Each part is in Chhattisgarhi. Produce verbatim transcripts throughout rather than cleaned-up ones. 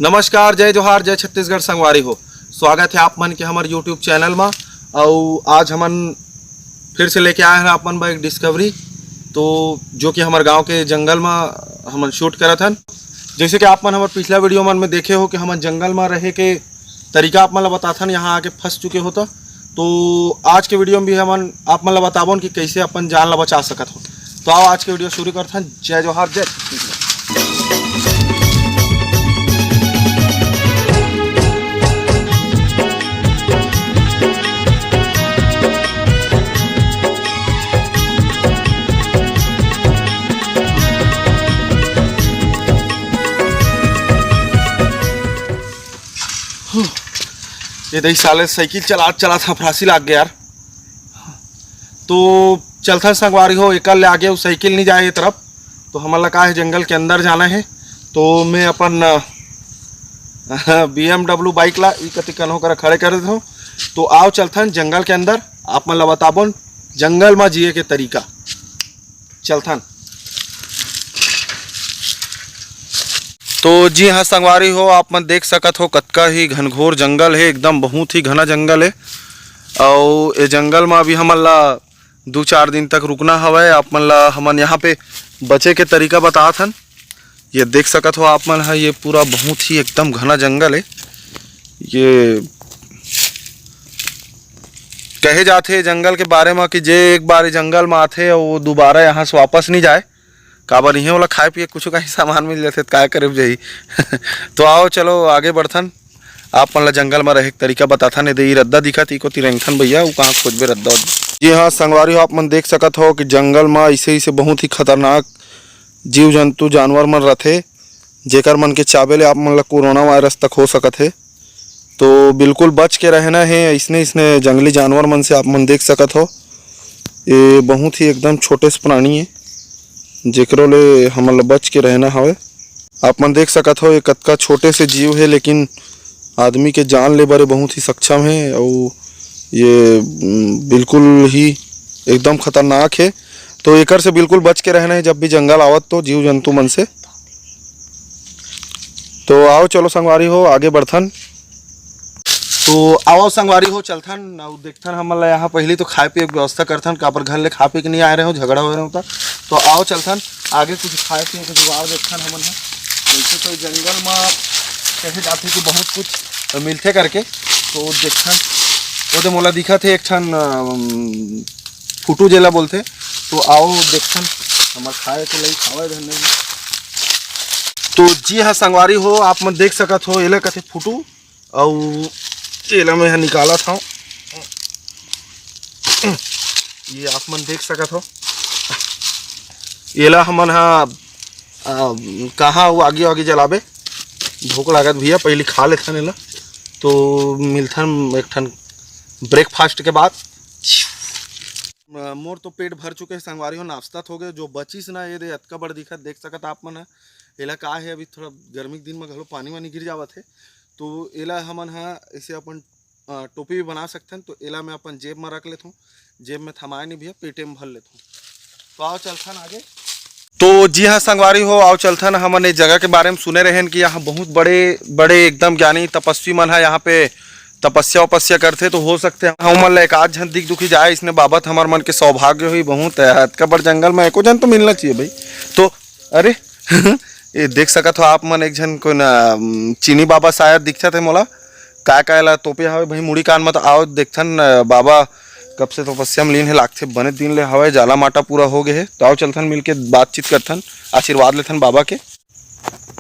नमस्कार, जय जोहार, जय छत्तीसगढ़ संगवारी हो। स्वागत है आप मन के हमर YouTube चैनल मा। अउ आज हमन फिर से लेके आए हैं आप मन बर एक डिस्कवरी, तो जो कि हमर गांव के जंगल मा हमन शूट करत हन। जैसे कि आप मन हमर पिछला वीडियो मन में देखे हो कि हमन जंगल मा रहे के तरीका आप मन ला बताथन, यहाँ आके फंस चुके हो तो। तो आज के वीडियो में भी हमन आप मन ला बताबोन कि कैसे अपन जान ला बचा सकत हो। तो आओ आज के वीडियो शुरू करथन। जय जोहार, जय छत्तीसगढ़। ये दई साले साइकिल चलात चलात हफरासी लाग गया यार। तो चलथन संगवारी हो, एकर ले आगे वो साइकिल नहीं जाए ये तरफ। तो हमन ला का है, जंगल के अंदर जाना है। तो मैं अपन बी एम डब्ल्यू बाइक ला ई कति कन्हो करा खड़े कर देथों। तो आओ चलथन जंगल के अंदर, आप मन ला बताबोन जंगल मा जिए के तरीका। चलथन। तो जी हाँ संगवारी हो, आप मन देख सकत हो कतका ही घनघोर जंगल है, एकदम बहुत ही घना जंगल है। अउ ये जंगल मा अभी हमन ला दू चार दिन तक रुकना हवय। आप मन ला हमन यहाँ पे बचे के तरीका बतात हन। ये देख सकत हो आप मन ह, ये पूरा बहुत ही एकदम घना जंगल है। ये कहे जाथे जंगल के बारे म कि जे एक बार जंगल म आथे, वो दोबारा यहाँ से वापस नहीं जाए। काबर इहें ओला खाए पिए कुछ कहीं सामान मिल जाथे, त काय करे जाही। तो आओ, चलो आगे बढ़थन, आप मन ला जंगल म रहे के तरीका बताथन। ये दे, ई रद्दा दिखत, ई कोती रेंगथन भैया, वो कहाँ खोजबे रद्दा उद्दा। जी हाँ संगवारी हो, आप मन देख सकत हो कि जंगल म ऐसे ऐसे बहुत ही खतरनाक जीव जंतु जानवर मन रथे, जेकर मन के चाबे ले आप मन ला कोरोना वायरस तक हो सकत हे। तो बिल्कुल बच के रहना हे अइसने अइसने जंगली जानवर मन से। आप मन देख सकत हो, ये बहुत ही एकदम छोटे से प्राणी हे, जेकरो ले हमन ला बच के रहना हवे। आप मन देख सकत हो, ये कतका छोटे से जीव हे, लेकिन आदमी के जान ले बर ये बहुत ही सक्षम हे। अउ ये, उम, बिल्कुल ही एकदम खतरनाक हे। तो एकर से बिल्कुल बच के रहना हे, जब भी जंगल आवत तो जीव जंतु मन से। तो आओ, चलो संगवारी हो, आगे बढ़थन। तो आओ संगवारी हो, चलथन अउ देखथन, हमन ला यहाँ पहली तो खाए पिए के व्यवस्था करथन, काबर घर ले खा पी के नहीं आए रहे हो, झगड़ा हो रहे हो त। तो आओ चलथन, आगे कुछ खाए पिए के जुगाड़ देखथन हमन ह। वैसे तो जंगल म कहे जाथे कि बहुत कुछ मिलथे करके, तो देखथन। वो दे मोला दिखत हे एक ठन, अम, फुटू जेला बोलथे। तो आओ देखथन, हमर खाए के लइक हवय धन नहीं। तो जी हाँ संगवारी हो, आप मन देख सकत हो, एला कथे फुटू। अउ एला मैं ह निकालत हव। ये आप मन देख सकत हो, एला हमन ह, आ, कहाँ वो आगी वागी जलाबे। भूख लागत भैया, पहली खा लेथन एला, तो मिलथन एक ठन ब्रेकफास्ट के बाद। अ, मोर तो पेट भर चुके हे संगवारी हो, नाश्ता तो हो गए, जो बचिस ना, ये दे अतका बड़ दिखत, देख सकत आप मन ह। एला का हे, अभी थोड़ा गर्मी के दिन में घलो पानी वानी गिर जावत हे, तो एला हमन ह ऐसे अपन, अ, टोपी भी बना सकथन। तो एला मैं अपन जेब में रख लेथों, जेब में थमाए नहीं भैया, पेटे में भर लेथों। तो आओ चलथन आगे। तो जी हाँ संगवारी हो, आओ चलथन। हमन ए जगह के बारे में सुने रहेन कि यहाँ बहुत बड़े बड़े एकदम ज्ञानी तपस्वी मन ह यहाँ पे तपस्या वपस्या करथे, तो हो सकथे हमन ला एक आध झन दिख दुखी जाए। इसने बाबत हमर मन के सौभाग्य होही बहुत। अतका बड़ जंगल में एको झन तो मिलना चाहिए भाई। तो अरे ये देख सकत हो आप मन, एक झन कोई ना, उम, चीनी बाबा शायद दिखत हे मोला। काय काय ला तोपे हवे भाई मुड़ी कान म, तो आओ देखथन। अ, बाबा कब से तपस्या में लीन हे, लागथे बने दिन ले हवे, जाला माटा पूरा हो गए हे। तो आओ चलथन मिलके बातचीत करथन, आशीर्वाद लेथन बाबा के।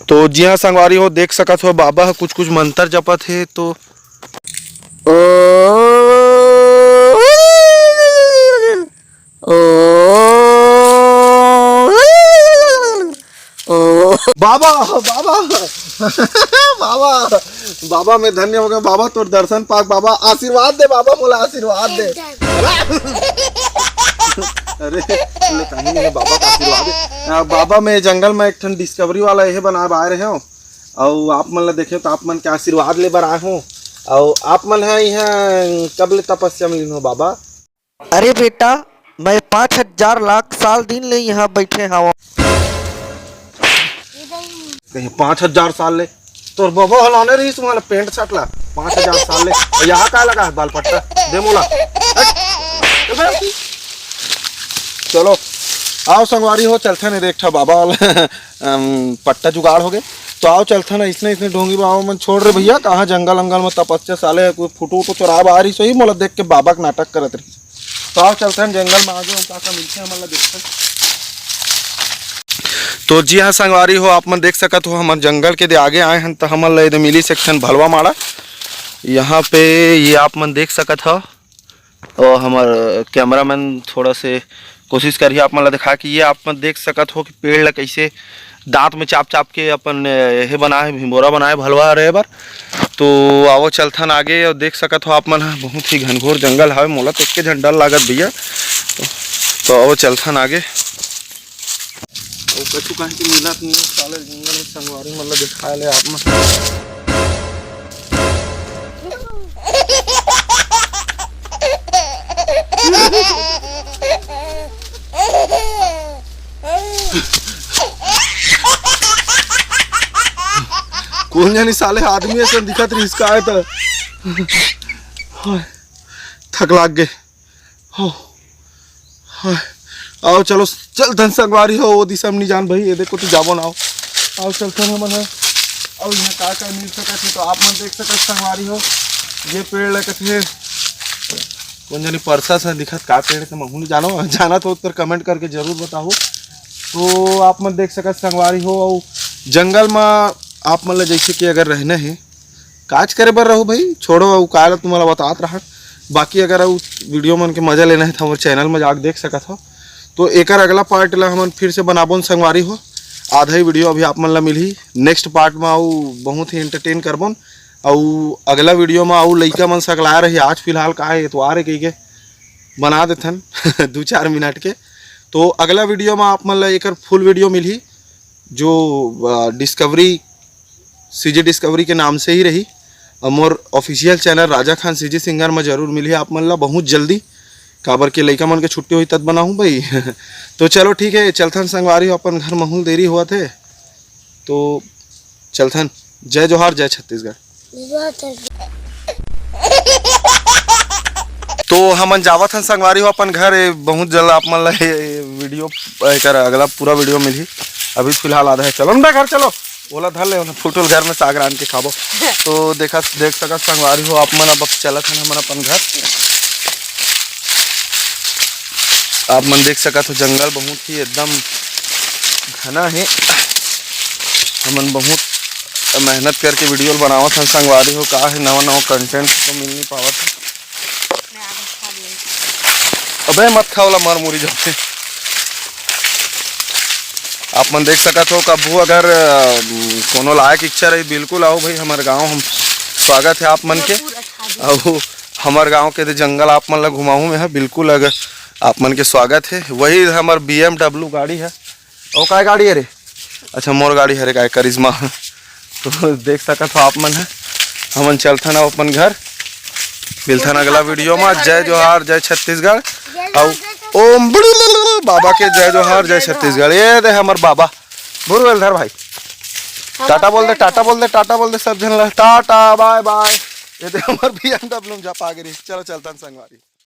तो जी हाँ संगवारी हो, देख सकत हो बाबा ह कुछ कुछ मंत्र जपत हे। तो ओ, ओ, ओ, बाबा, बाबा, बाबा, बाबा, मैं धन्य हो गया बाबा, तोर दर्शन पाक बाबा, आशीर्वाद दे बाबा, मोला आशीर्वाद दे। अरे, ले कहीं नहीं है, बाबा का आशीर्वाद है। आ, बाबा, मैं जंगल में एक ठन डिस्कवरी वाला यही बनाए बर आए रहे हूँ, अउ आप मन ला देखे तो आप मन के आशीर्वाद ले बर आए हूँ। अउ आप मन है यहाँ कब ले तपस्या में लीन हो बाबा? अरे बेटा, मैं पाँच हजार लाख साल दिन ले यहाँ बैठे हवं। कहीं पाँच हजार साल ले? तोर बबा ह लाने रहिस उहाँ ले पेंट शर्ट ला, पाँच हजार साल ले। अउ यहाँ का लगा हे बाल पट्टा? दे मोला। हट। चल बे। चलो, आओ संगवारी हो, चलथन, ये देख ठा बाबा वाला, अम, पट्टा जुगाड़ हो गे। तो आओ चलथन, इसने, इसने ढोंगी बाबा मन छोड़ रे भैया, कहाँ जंगल अंगल में तपस्या, साले कोई फोटो वोटो चोराए बाहर ही सही, मोला देख के बाबा के नाटक करत रही। तो आओ चलथन जंगल में, आगे अउ का का मिलथे हमन ला देखथन। तो जी हाँ संगवारी हो, आप मन देख सकत हो, हमन जंगल के दे आगे आए हन, त हमन ला एदे मिलिस एक ठन भलवा माड़ा। यहाँ पे ये आप मन देख सकत हो, और हमर कैमरामैन थोड़ा से कोशिश करही आप मन ला दिखा कि ये आप मन देख सकत हो कि पेड़ ला कैसे दांत में चाप चाप के अपन, अ, ये बनाए, भिंबोरा बनाए भलवा रहे बर। तो आवो चलथन आगे और देख सकत हो आप मन ह, बहुत ही घनघोर जंगल हवे। मोला तो एक झन डर लागत भैया। तो, तो आवो चलथन आगे। ओ कछु कहीं के मिलत नहीं, साले जंगल में संगवारी मन ला दिखाए ले आप मन। कोन जानी साले आदमी असन दिखत रहिस का हे त। हाय, थक लाग गे। हो, हाय। आओ चलो, चलथन संगवारी हो, ओ दिशा में नहीं जान भाई, ये देखो तो जाबो ना। आओ, आओ चलथन हमन ह। अउ यहाँ का का मिल सकत हे, तो आप मन देख सकत संगवारी हो, ये पेड़ ला कथे, कोन जानी परसा से दिखत का पेड़ के, महू नहीं जानो, जानत हो तो कमेंट करके जरूर बताओ। तो आप मन देख सकत संगवारी हो, अउ जंगल में आप मन ला जैसे कि अगर रहना है, काज करे बर रहो भाई, छोड़ो, अउ काला तुम्हारा बतात रहा। बाकी अगर अउ वीडियो मन के मजा लेना है, तो हमारे चैनल में जाके देख सकत हो। तो एकर अगला पार्ट ला हमन फिर से बनाबोन संगवारी हो। आधा ही वीडियो अभी आप मन ला मिलही, नेक्स्ट पार्ट में अउ बहुत ही एंटरटेन करबोन। अउ अगला वीडियो में अउ लइका मन सकलाए रही, आज फिलहाल का है, एतवार है कही के बना देथन दू चार मिनट के। तो अगला वीडियो में आप मन ला एकर फुल वीडियो मिलही, जो, अ, डिस्कवरी, सीजी डिस्कवरी के नाम से ही रही। और मोर official channel Raja Khan CG singer में जरूर मिलही आप मन ला बहुत जल्दी, काबर के लइका मन के छुट्टी होही तब बनाहूँ भाई। तो चलो ठीक है, चलथन संगवारी हो, अपन घर महूल देरी होवत हे, तो चलथन। जय जोहार, जय छत्तीसगढ़। तो हमन जावत हन संगवारी हो अपन घर। ए, बहुत जल्द आप मन ला ये, ये वीडियो, एकर अगला पूरा वीडियो मिलही। अभी फिलहाल आधा है, चलो ना घर चलो, ओला धर ले, ओला फुटुल घर में साग रांध के खाबो। तो देखा, देख सकत संगवारी हो आप मन, अब, अब चलत हन हमन अपन घर। आप मन देख सकत हो जंगल बहुत ही एकदम घना हे। हमन बहुत मेहनत करके वीडियो बनावत हन संगवारी हो, का हे नवा नवा कंटेंट तो मिल नहीं पावत हे। अबे मत खाओ ला, मर मुरी जाथे। आप मन देख सकत हो, कभू अगर, अ, कोनो लायक इच्छा रही, बिल्कुल आओ भाई हमर गांव, हम स्वागत है आप मन के। अउ हमर गांव के दे जंगल आप मन ला घुमाहूं मैं, बिल्कुल अगर आप मन के स्वागत है। वही हमर बीएमडब्ल्यू गाड़ी है। ओ, काय गाड़ी है रे? अच्छा, मोर गाड़ी हरे, काय करिश्मा। तो देख सकत हो आप मन ह, हमन चलथन अब अपन घर, मिलथन अगला वीडियो में। जय जोहार, जय छत्तीसगढ़। अउ ओम बाबा के जय जोहार, जय छत्तीसगढ़। ये दे हमर बाबा, भुरवेल धर भाई, टाटा बोल दे, टाटा बोल दे, टाटा बोल दे सब झन ला, टाटा बाय बाय। ये दे हमर बीएमडब्ल्यू में जा पागे रे। चलो चलथन संगवारी।